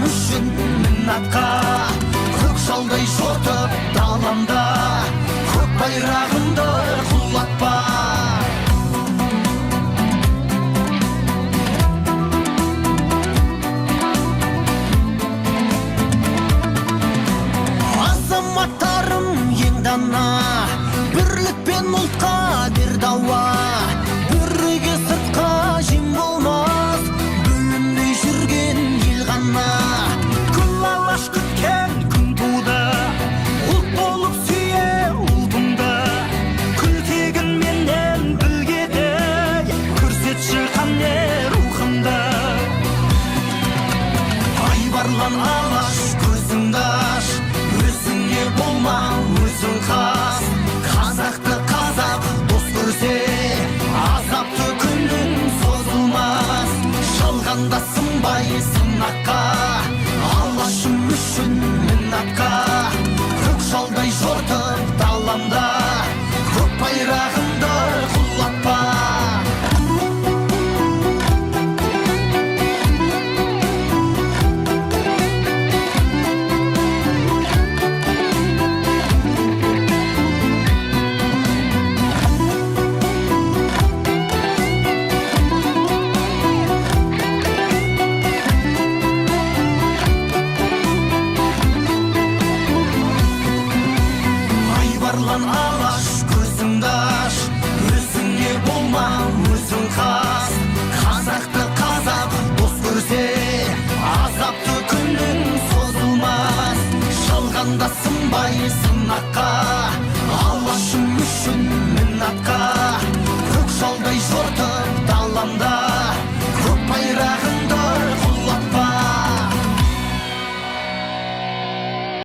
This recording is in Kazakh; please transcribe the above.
үшін мін атқа. Көк жалдай жортып даламда, көк байрағымды құлатпа. Азаматтарым ең дана, бірлік пен ұлтқа бер дауа. Бірге сыртқа жем болмас, бөлінбей жүрген ел ғана. Күл алаш күткен күн туды, ұлт болып сүйе ұлтыңды. Күлтегін менен білгедей, көрсетші қане рухымды. Айбарлан алаш, көзіңді аш, өзіңе болма, өзің қас. Қазақты қазақ дос көрсе, азапты күнің созылмас. Жалғанда сынбай сынаққа, алашым үшін мін атқа. Көк жалдай жортып даламда, көк байрағымды құлатпа. Айбарлан алаш, көзіңді аш, өзіңе болма, өзің қас. Қазақты қазақ дос көрсе, азапты күнің созылмас. Жалғанда сынбай сынаққа, алашым үшін мін атқа. Көк жалдай жортып даламда,